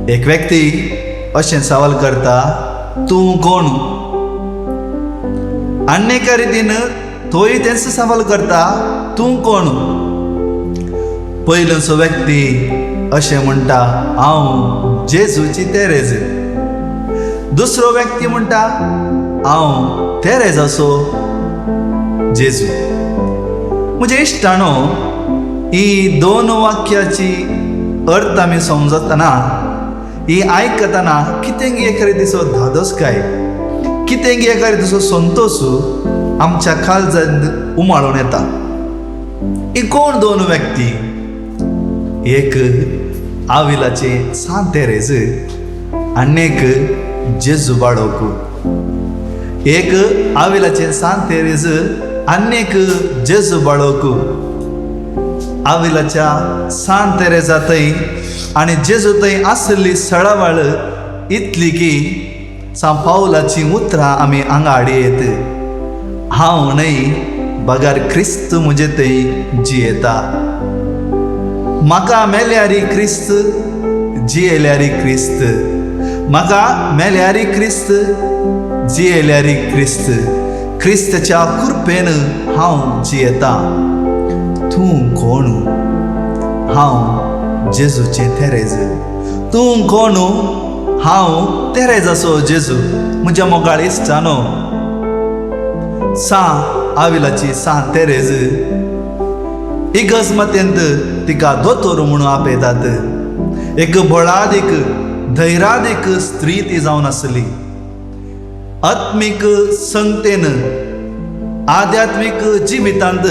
एक व्यक्ती अशें सवाल करता, तूं कोण? आनी एका रितीन तोय तेंच सवाल करता, तूं कोण? पयलोसो व्यक्ती अशें म्हणटा, हांव जेजूची तेरेज. दुसरो व्यक्ती म्हणटा, हांव तेरेजाचो जेजू. म्हज्या इश्टानो, ही दोन वाक्याची अर्थ आमी समजतना, ही आयकतना कितें एका रितीचो धादोस काय, कितें एका रितीचो संतोश आमच्या काळजांत उमाळून येता. ही कोण दोन व्यक्ती? एक आविलाचे सांत तेरेज आनी एक जेजू बाळोक. एक आविलाचे सांत तेरेज आनी एक जेजू बाळोक. आविलाच्या सांत तेरेजा थंय आनी जेजू थंय आशिल्ली सळावळ इतली की सांत पावलाचीं उतरां आमी हांगा हाडयेत, हांव न्हय बगर क्रिस्त म्हजे थंय जियेता. म्हाका मेल्यारी क्रिस्त, जियेल्यारी क्रिस्त. म्हाका मेल्यारी क्रिस्त, जियेल्यारी क्रिस्त. क्रिस्ताच्या कृपेन हांव जियेता. तूं कोण? हांव जेजूचें तेरेज. तूं कोण? हांव तेरेजाचो जेजू. म्हज्या मोगाळ इश्टानो, सां आविलाची सां तेरेज इगर्जमतेंत तिका दोतोर म्हणून आपयतात. एक बळादीक धैरादीक स्त्री ती जावन आसली. आत्मीक संगतेन आध्यात्मीक जिवितांत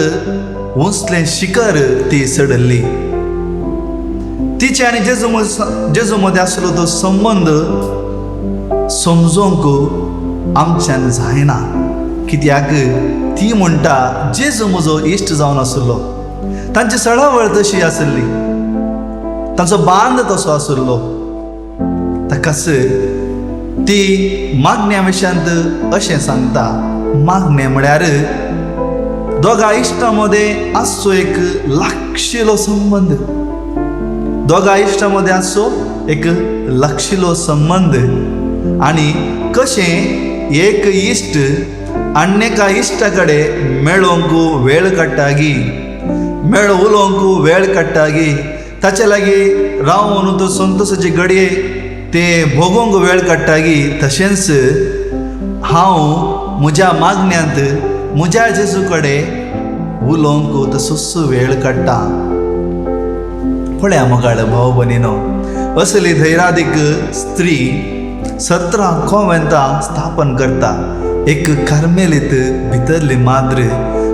उंचलें शिखर ती चडल्ली. तिचे आनी जेजू जेजू मदें आसलो तो संबंद समजोंक आमच्यान जायना, कित्याक ती म्हणटा, जेजू म्हजो इश्ट जावन आसलो. तांची सळावळ तशी आसली, तांचो बांद तसो आसलो. ताकाच ती मागण्या विशयांत अशें सांगता. मागणें म्हळ्यार दोगा इश्टां मदें आसचो एक लागशिलो संबंद. दोगा इश्टां मदें आसचो एक लागशिलो संबंद. आनी कशें एक इश्ट आनी एका इश्टा कडेन मेळोंक वेळ काडटागी, मेळ उलोवंक वेळ काडटागी, ताचे लागीं रावन तो संतोशाचे घडये ते भोगोवंक वेळ काडटागी, तशेंच हांव म्हज्या मागण्यांत म्हज्या जेजू कडेन उलोवंक तसोच वेळ काडटा. पळया मोगाळ भाव भयणीनो, असली धैरादीक स्त्री 17 कोवेंतां स्थापन करता. एक कार्मेलीत भितरली माद्र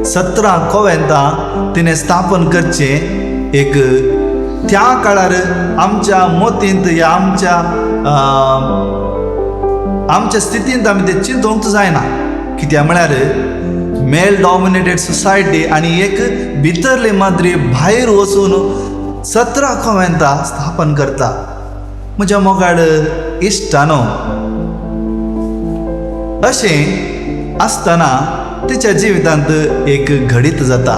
17 कोवेंतां तिणें स्थापन करचें एक त्या काळार आमच्या मतींत या आमच्या आमच्या स्थितींत आमी तें चिंतूंक जायना. कित्याक म्हळ्यार मेल डॉमिनेटेड सोसायटी आनी एक भितरली माद्री भायर वचून 17 कोवेंतां स्थापन करता. म्हज्या मोगाळ इश्टानो, अशें आसतना तिच्या जिवितांत एक घडीत जाता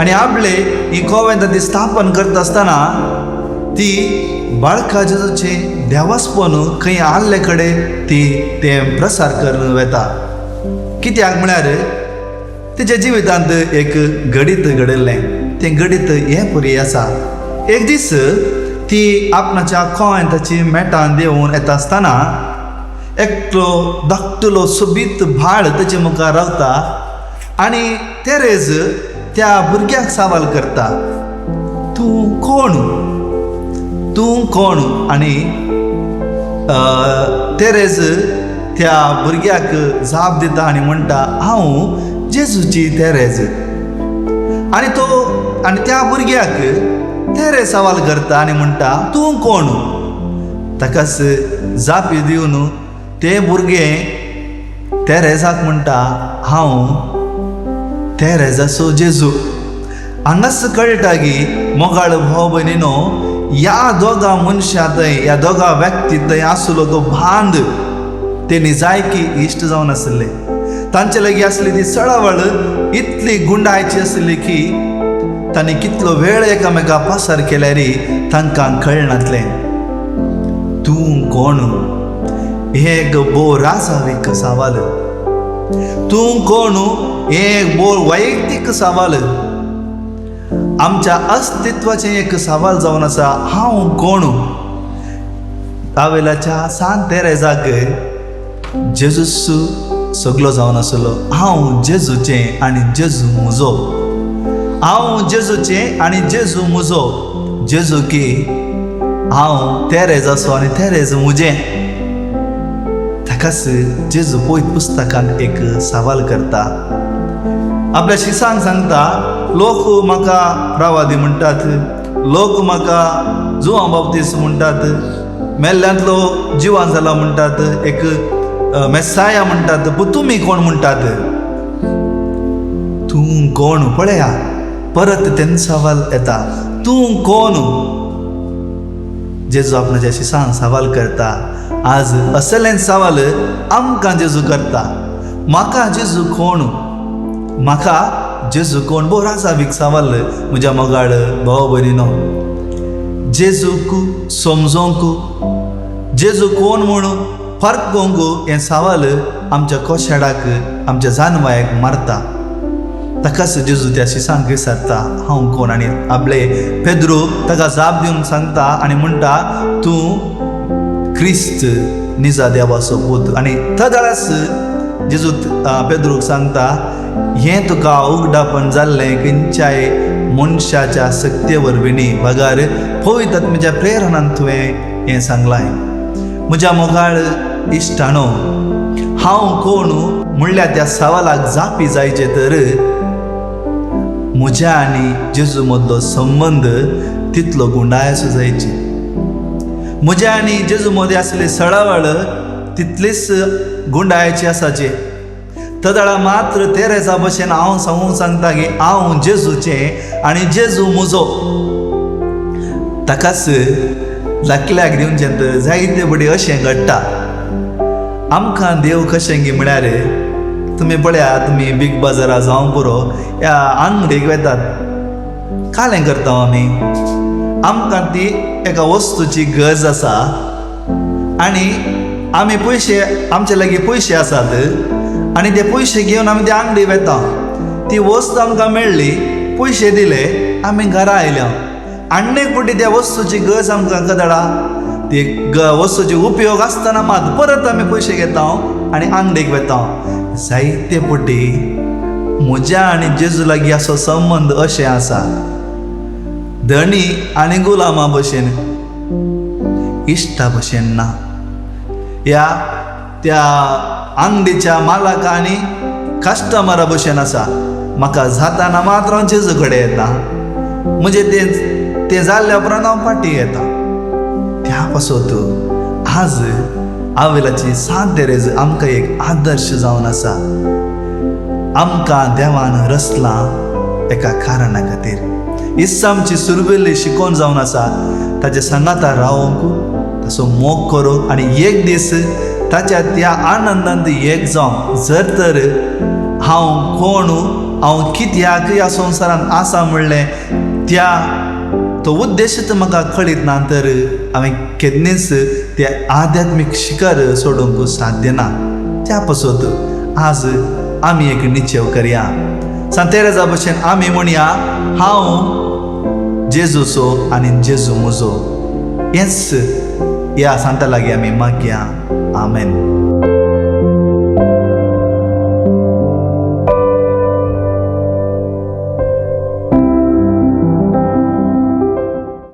आनी आपले ही कोवेंतां ती स्थापन करता आसतना ती बाळका जेजूचें देवासपण खंय आहले कडेन ती तें प्रसार करून वता. कित्याक म्हळ्यार तिच्या जिवितांत एक घडीत घडिल्लें. तें घडीत हें परी आसा. एक दीस ती आपणाच्या कोवेंताची मेटान देंवून येता आसतना एकलो धाकटुलो सोबीत भाळ तेचे मुखार रावता आनी तेरेज त्या भुरग्याक सवाल करता, तूं कोण? तूं कोण? आनी तेरेज त्या भुरग्याक जाप दिता आनी म्हणटा, हांव जेजूची तेरेज. आनी तो आनी त्या भुरग्याक तेरेज सवाल करता आनी म्हणटा, तूं कोण? ताकाच जापी दिवन तें भुरगें तेरेजाक म्हणटा, हांव तेरेजाचो जेजू. हांगाच कळटा की मोगाळ भाव भयणीनो, ह्या दोगां मनशां थंय, ह्या दोगां व्यक्ती थंय आसलो तो बांद, तेणी जायकी इश्ट जावन आसले. तांचे लागीं आसली ती चळवळ इतली गुंडायची आसली की तांणी कितलो वेळ एकामेका पासार केल्यार तांकां कळनातलें. तूं कोण हें एक भोव राजावीक सवाल, तूं कोण हें एक भोव वैयक्तीक सवाल, आमच्या अस्तित्वाचें एक सवाल जावन आसा. हांव कोण? तावेलाच्या सांत तेरेजाक जेजूस सगलो जावन आसलो. हांव जेजूचें आनी जेजू म्हजो, हांव जेजूचें आनी जेजू म्हजो. जेजू की हांव तेरेज आसो आनी तेरेज म्हजें. ताकाच जेजू पयत पुस्तकांत एक सवाल करता, आपल्या शिसांक सांगता, लोक म्हाका प्रवादी म्हणटात, लोक म्हाका जुवां बाप्तीस म्हणटात, मेल्ल्यांतलो जिवान जाला म्हणटात, एक मेसाया म्हणटात, पूण तुमी कोण म्हणटात? तूं कोण? पळया परत तेंच सवाल येता, तूं कोण? जेजू आपणाच्या शिसांक सवाल करता. आज असलें सवाल आमकां जेजू करता. म्हाका जेजू कोण? म्हाका जेजू कोण? भोव राजावीक सवाल म्हज्या मोगाळ भाव भयणीनो. जेजूक समजोंक, जेजू कोण म्हूण फरक हें सवाल आमच्या कोशाडाक, आमच्या जानवायक मारता. ताकाच जेजू त्या शिसांक विचारता, हांव कोण? आनी आपले पेद्रू ताका जाप दिवन सांगता आनी म्हणटा, तूं क्रिस्त निजा देवाचो पूत. आनी तदळास जेजू पेद्रूक सांगता, हें तुका उगडापण जाल्लें खंयच्याय मनशाच्या सक्ते वरवीं न्ही, बगार पवित्र आत्म्याच्या प्रेरणान तुवें हें सांगलां. म्हज्या मोगाळ इश्टानो, हांव कोण म्हणल्यार त्या सवालाक जापी जायचे तर म्हज्या आनी जेजू मदलो संबंद तितलो गुंडायसो जायची. म्हज्या आनी जेजू मदें आसली सळावळ तितलीच गुंडायची आसाची. तदळा मात्र तेरेजा भशेन हांव सांगूंक सांगता की हांव जेजूचें आनी जेजू म्हजो. ताकाच धाकल्याक दिवचें तर जायते बडी अशें घडटा. आमकां देव कशें गी म्हळ्यार तुमी पळया, तुमी बीग बाजारा जावं पुरो ह्या आंगडीक वेतात, कालें करता आमी. आमकां ती एका वस्तूची गरज आसा आनी आमी पयशे, आमचे लागीं पयशे आसात आनी ते पयशे घेवन आमी ते आंगडी वेता. ती वस्त आमकां मेळ्ळी, पयशे दिले, आमी घरा आयल्या. आनी एक फावटी त्या वस्तूची गरज आमकां कदळा, ती वस्तूची उपयोग आसतना मात परत आमी पयशे घेता आनी आंगडीक वेता. जायते फावटी म्हज्या आनी जेजू लागीं असो संबंद अशें आसा, धणी आनी गुलामा भशेन, इश्टा भशेन ना. ह्या त्या आंगडीच्या मालका आनी कस्टमरा भशेन आसा. म्हाका जाताना मात्र हांव जेजू कडेन येता, म्हणजे तें तें जाल्ल्या उपरांत हांव फाटीं येता. त्या पासत आज आवेलाची सांत तेरेज आमकां एक आदर्श जावन आसा. आमकां देवान रचलां एका कारणा खातीर. हीच आमची सुरवेली शिकोवन जावन आसा, ताच्या सांगाता रावंक, ताचो मोग करूंक आनी एक दीस ताच्या त्या आनंदांत एक जावंक. जर तर हांव कोण, हांव कित्याक ह्या संवसारांत आसा म्हणलें त्या तो उद्देश तर म्हाका कळीत ना तर हांवें केन्नाच ते आध्यात्मीक शिखर सोडूंक साध्य ना. त्या पासत आज आमी एक निश्चेव करया. सांत तेरेजा भशेन आमी म्हणया, हांव जेजूचो आनी जेजू म्हजो. हेंच ह्या सांता लागीं आमी मागया. आमेन.